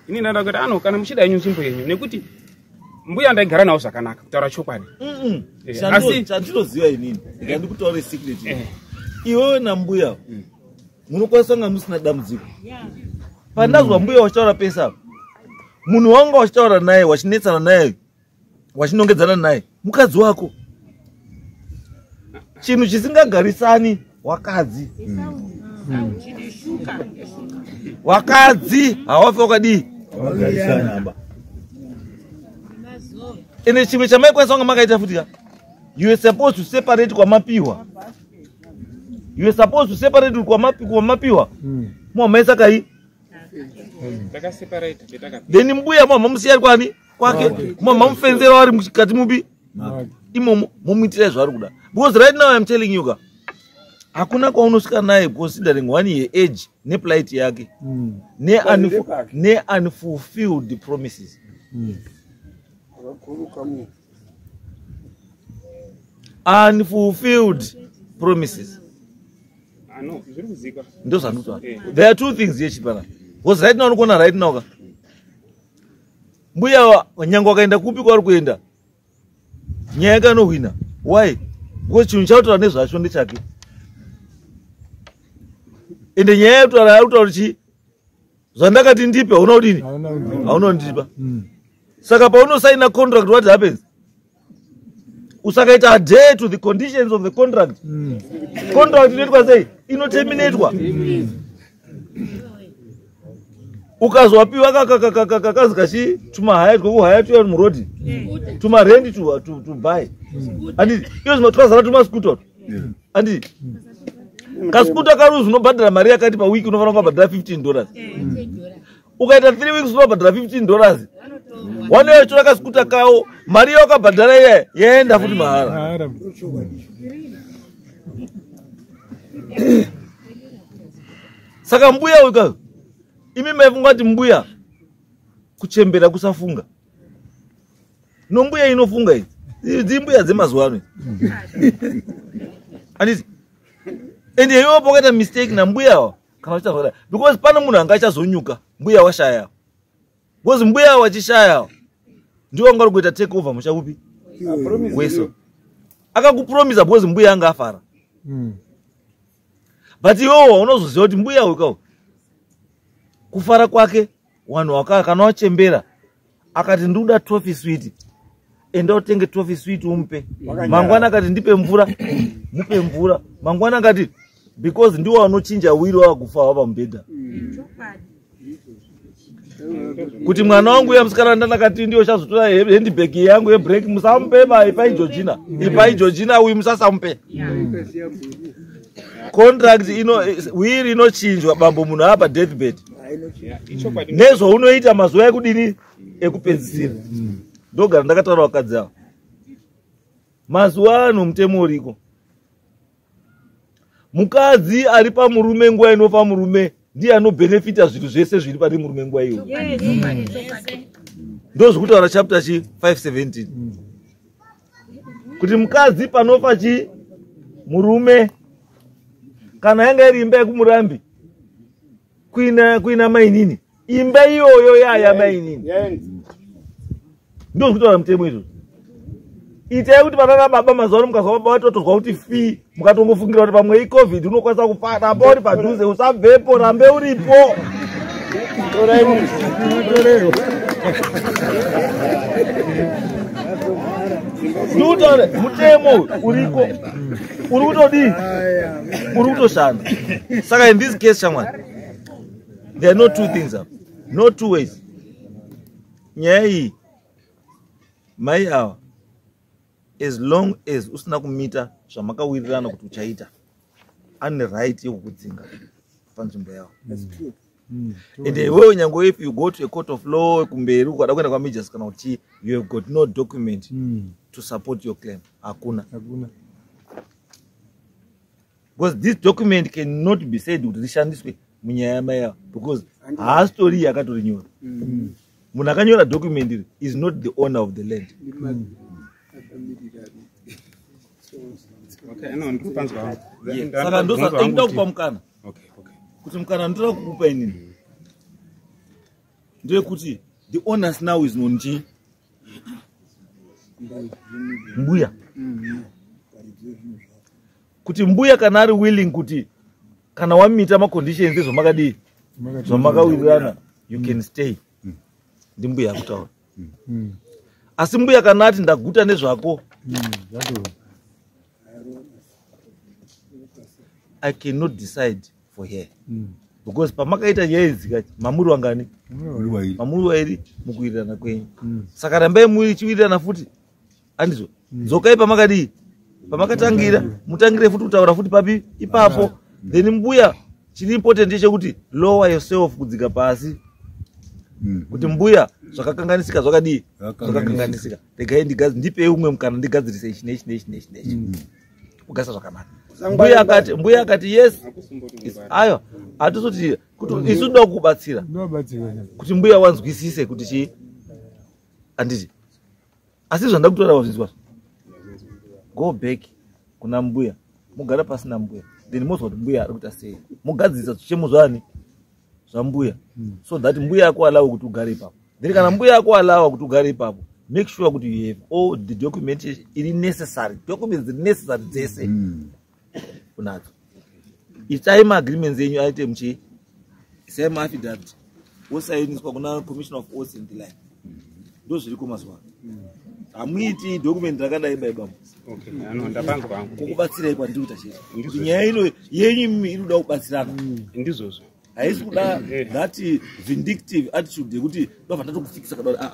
Ini ndada kuti ano kana muchida yenyu nzvimbo yenyu, nekuti mbuya ndaigara navo zvakanaka, kutaura chokwadi. Chandinoziva inini, ndikandikutaure secret, iwewe nambuya munokwanisa kunga musina dambudziko. Pandazwa mbuya wachitaura pese apa, munhu wanga wachitaura naye, wachinetsana naye, wachinongedzana naye, mukadzi wako. Chinhu chisingagarisani wakadzi, wakadzi hawafi wakadii. Vagarisana aba. Ende chimwe chamaikwanisa kunga makaita futi ka, you were supposed to separate kwamapiwa. You were supposed to separate kwamapiwa, mwamaisa kai. Takaseparate petaka. Then mbuya mwama musiya ari kwani kwake, mwama mufenzera wari mukati mupi imomo, momuitira zvaari kuda. Because right now I'm telling you ka, hakuna kwaunosvika naye considering one year age neplight yake ne-unfulfilled promises. Wakakuruka munhu. Unfulfilled promises. Ano zviri kuzikwa. Ndo zvandikutaura. There are two things here chipana, because right now unokuona right now ka, mbuya nyange wakaenda kupi kwauri kuenda, nyaya yake anohwina. Why? Because chinhu chautaura nezvacho ndechake, ende nyaya yautaura ari kutaura kuti zvandakati ndipe hauna kudini? Hauna kudini. Hauna kundipa. Saka paunosaina contract, what happens? Usakaita adhere to the conditions of the contract, contract inoitwa sei? Inoterminatwa. Ukazowapiwa kakazi kachi tumahaya twekuhaya tuya murodhi, tumarendi to buy, anditi? Iyo zvino twazara tumaskuta, anditi? Kaskuta karuzi unobhadhara mari yakati pawiki, unofanira kungabhadhara $15. Ukaita 3 weeks unobhadhara $15. Wanouya uchitora kaskuta kawo, mari yawakabhadhara iya yaenda futi mahara. Mahara. Saka mbuya uyu, imi maifunga kuti mbuya kuchembera kusafunga. No, mbuya inofunga idzi. Idzi mbuya dzemazuva ano idzi, handiti? Ende iwewo pakaita mistake nambuya kana uchitaura, because pane munhu anga achazonyuka mbuya washaya, because mbuya wachishaya ndiwo anga uri kuita take over musha upi wese. Akakupromisa because mbuya anga afara. But iwewo unozoziva kuti mbuya uyu kufara kwake, vanhu kana wachembera, akati ndikuda toffee sweet, enda utenge toffee sweet umupe. Mangwana akati ndipe mvura, mupe mvura. Mangwana akati, because ndiwo anochinja wiri wakufa wava mubhedha, kuti mwana wangu uya musikana ndandakati ndiyo chazotora handbag yangu yebreak, musamupe ma, ipai Georgina, ipai Georgina uyu, musasamupe. Contract ino, wiri inochinjwa bambo munhu apa deathbed. Ichokwadi. Nezvaunoita mazuva ekudini, ekupedzisira. Ndogara ndakataura vakadzi ava, mazuva ano mutemo uriko. Mukadzi ari pamurume nguva inofa murume ndiye anobhenefita zvinhu zvese zviri pane murume nguva iyoyo. Ndozvekutaura chapter chi 517 kuti mukadzi panofa chi murume, kana yanga iri imba yekumurambi kuina mainini, imba iyoyo yaya mainini. Ndozvekutaura mutemo izvozvo. Itai kuti vana nababa mazuva ano mukazwa baba vatotozwa kuti fi, mukatongofungira kuti pamwe iCovid unokwanisa kufa, ramba uri padhuze, usabvepo, rambe uripo. Ndikutaura mutemo uriko, uri kutodii, uri kutoshanda. Saka in this case shamwari, there are no two things up, no two ways. Nyaya iyi mai ava, as long as usina kumita zvamakawirirana kuti uchaita, ane right yekukudzinga panzvimbo yavo. And iwewe nyange if you go to a court of law kumberi ukada kuenda kwamajors kana kuti you have got no document to support your claim. Hakuna. Because this document cannot be said kuti rishandiswe munyaya yamai ava, because haasitori iye akatorinyora. Munhu akanyora document iri is not the owner of the land. Saka ndoda kupa mukana. Kuti mukana ndoda kukupa inini ndeyekuti the owners now is nonji mbuya. Kuti mbuya kana ari willing kuti kana wamita maconditions ezvamakadii zvamakawirirana, you can stay. Ndimbuya akutaura. Asi mbuya kana ati ndaguta nezvako, I cannot decide for her. Because pamakaita nyaya idzi kachi mamuri wangani? Mamuri wairi mukuwirirana kwenyu. Saka rambai muchiwirirana futi. Andizvo. Dzokai pamakadii? Pamakatangira, mutangire futi kutaura futi papi ipapo. Then mbuya chiri important chekuti lower yourself kudzika pasi. Kuti mbuya zvakakanganisika zvakadii? Zvakakanganisika. Regai ndipei umwe mukana ndigadzirise ichi nechi nechi nechi nechi. Kugasa zvakanaka. Mbuya akati yes. Ayo, hatizoti kuti isu toda kukubatsira. Kuti mbuya wanzwisise kuti chii? Anditi. Asi zvandakutora wazvinzwa. Go back kuna mbuya. Mugara pasi na mbuya. Then mozwa kuti mbuya ari kuita sei. Mugadzirisa zvichemo zvani? Zvambuya. So that mbuya yako allow kuti ugare ipapo. Then kana mbuya yako allow kuti ugare ipapo, make sure kuti you have all the documentation iri necessary. Documents dziri necessary dzese. Unadzo. Itai maagreements enyu aite muchi isai maaffidavit wosainiswa kuna Commissioner of Oaths and the like. Ndozviriko mazuva ano. Hamuiti document rakadai baibamu. Okay, ano ndapangu pangu. Kukubatsirai kwandiri kuita chete. Kuti nyaya ino yenyu imi iri kuda kubatsirana. Ndizvozvo. Haisi kuda that vindictive attitude yekuti ndobva ndatokufikisa kada kuti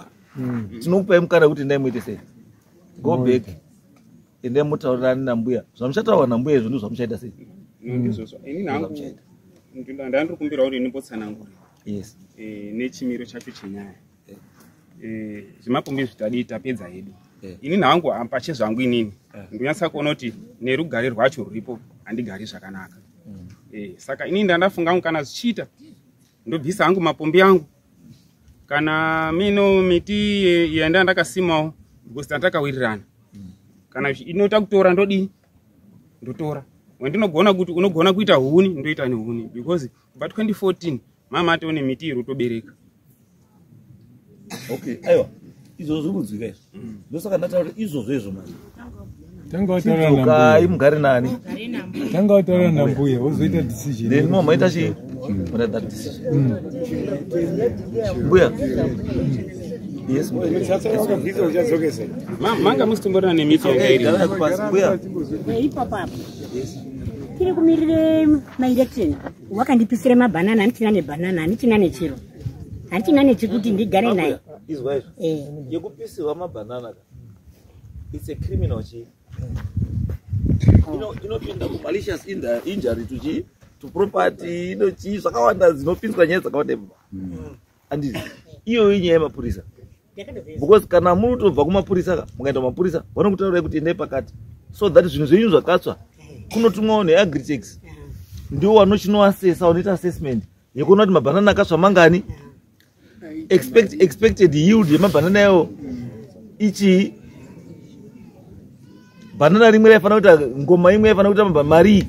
Tinokupai mukana wekuti endai muite sei. Go back. Endai mutaurirane nambuya. Zvamuchataura nambuya izvo ndozvamuchaita sei. Ndizvozvo. Ini hangu ndandiri kumbira kuti ndimbotsanangure. Yes. Nechimiro chacho chenyaya. Zvemapombi zvitadii tapedza hedu. Ini hangu pache zvangu inini. Ndinonyatsa kuona kuti nerugare rwacho ruripo handigari zvakanaka. Saka inini ndandafunga kana zvichiita ndobvisa hangu mapombi angu. Kana mino miti yanda ndakasimawo because tandakawirirana. Kana inoita kutora ndodii? Ndotora. Wendinogona kuti unogona kuita huni ndoita nehuni because kubva 2014 mama atione miti iri kutobereka. Okay, aiwa. Izvozvo zviri kunzwika izvo. Ndosaka ndataura kuti izvozvo izvo manje. Tanga wataura nambuya. Mugare nani? Tanga wataura nambuya wozoita decision. Then mama maita chii? Maita that decision. Mbuya. Yes, mbuya. Manga musitomborina nemiti yanga iri. Mbuya. Ipapo apo. Tiri kumirire maelection. Wakandipisire mabanana, handichina nebanana, handichina nechiro. Handichina nechekuti ndigare naye. Izwa izvo. Yekupisirwa mabanana ka. It's a criminal chi. Inopinda ku malicious injury to chi to property ino chi zvakawanda dzinopinzwa nyaya dzakawanda ipapo. Anditi iyoyo inyaya yemapurisa. Because kana muri kutobva kumapurisa ka, mukaenda kumapurisa vanokutaurai kuti endai pakati so that zvinhu zvenyu zvakatsva kunotumwawo neAgritex. Ndiwo wanochinoasesa, wanoita assessment yekuona kuti mabhanana akatsva mangani, expected yield yemabhanana iwo ichii. Bhanana rimwe raifanira kuita ngoma imwe yaifanira kuita mari,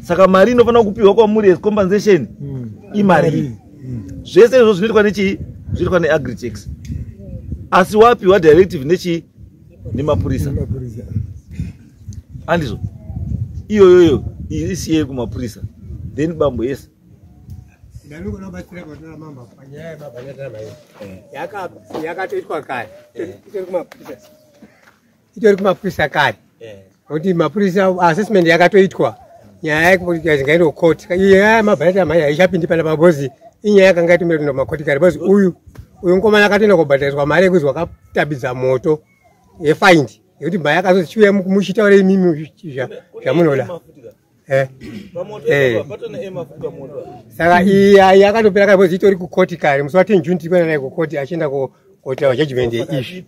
saka mari inofanira kupiwa kwamuri as compensation imari. Zvese izvo zvinoitwa nechii? Zvinoitwa neAgritex, asi wapiwa directive nechii? Nemapurisa. Handizvo? Iyoyoyo isiyei kumapurisa. Then bambo, yes. Ndanokuda kubatsira patona mamba panyaya yemabhanana mai yakatoitwa kare, itori kumapurisa, itori kumapurisa kare, nokuti mapurisa assessment yakatoitwa. Nyaya yekuti kukoti, nyaya yemabhanana mai haichapindi pana pabozi. Inyaya yakanga itumira kuenda kumakoti kare, because uyu mukomana akatoenda kobhadhariswa mari yekuzi wakatambidza moto, yefaindi yekuti mbai akazozi chiuya muchitaura imimi zvamunoda. Saka iya yakatopera kare, because itori kukoti kare. Musi wa10 June tiri kuenda naye kukoti, achienda kotaura judgment yeizvi.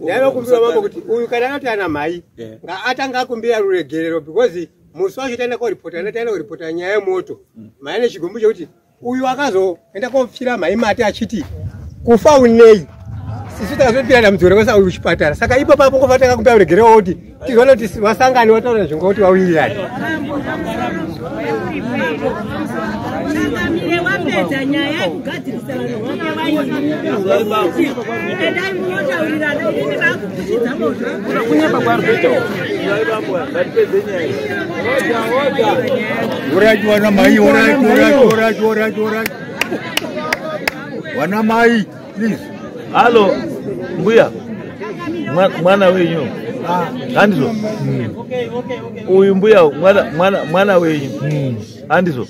Ndainokumbira mambo kuti uyu kana anoti ana mhai ngaatanga akumbira ruregerero, because musi wacho taenda koripota, taenda koripota nyaya yemoto, mhai nechigumbu chekuti uyu akazoenda kopfira mhai mati achiti kufa unei, isu takazopira dambudziko rekuisa uyu kuchipatara. Saka ipapo apo ngofa takakumbira ruregerero kuti tizoona kuti vasangani vataura zvingo kuti vawirirane. Changamire, wapedza nyaya yekugadzirisa vanhu vange vairi, endai munotaurirana. Inini vakukuchidza moto. Kunyepa kwaari kuita. Alright, wana mai, alright, alright, alright, alright, alright. Wana mai, please. Halo, mbuya, mwana wenyu, handizvo? Uyu mbuya mwana wenyu, handizvo?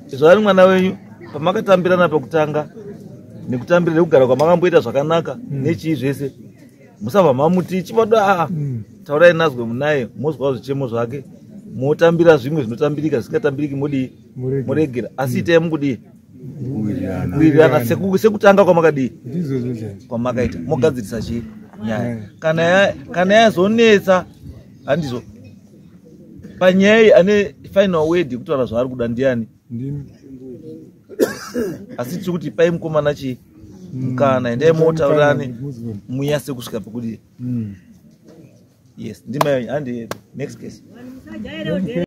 Zvaari mwana wenyu, pamakatambirana pakutanga nekutambira nekugara kwamakamboita zvakanaka nechii zvese, musabva mamuti chibado. Aa, taurai nazwe munaye, mozwawo zvichemo zvake, motambira zvimwe zvinotambirika, zvisingatambiriki modii? Muregera. Asi itai mukudii? Kuwirirana sekutanga kwamakadii, kwamakaita, mogadzirisa chii? Nyaya. Kana yazonetsa, handizvo? Panyaya iyi ane final word yekutaura zvaari kuda ndiani? Asi tiri kuti pai mukomana chii? Mukana. Endai motaurirane, munyase kusvika pekudii. Yes, ndima handi. Next case. Musajaire.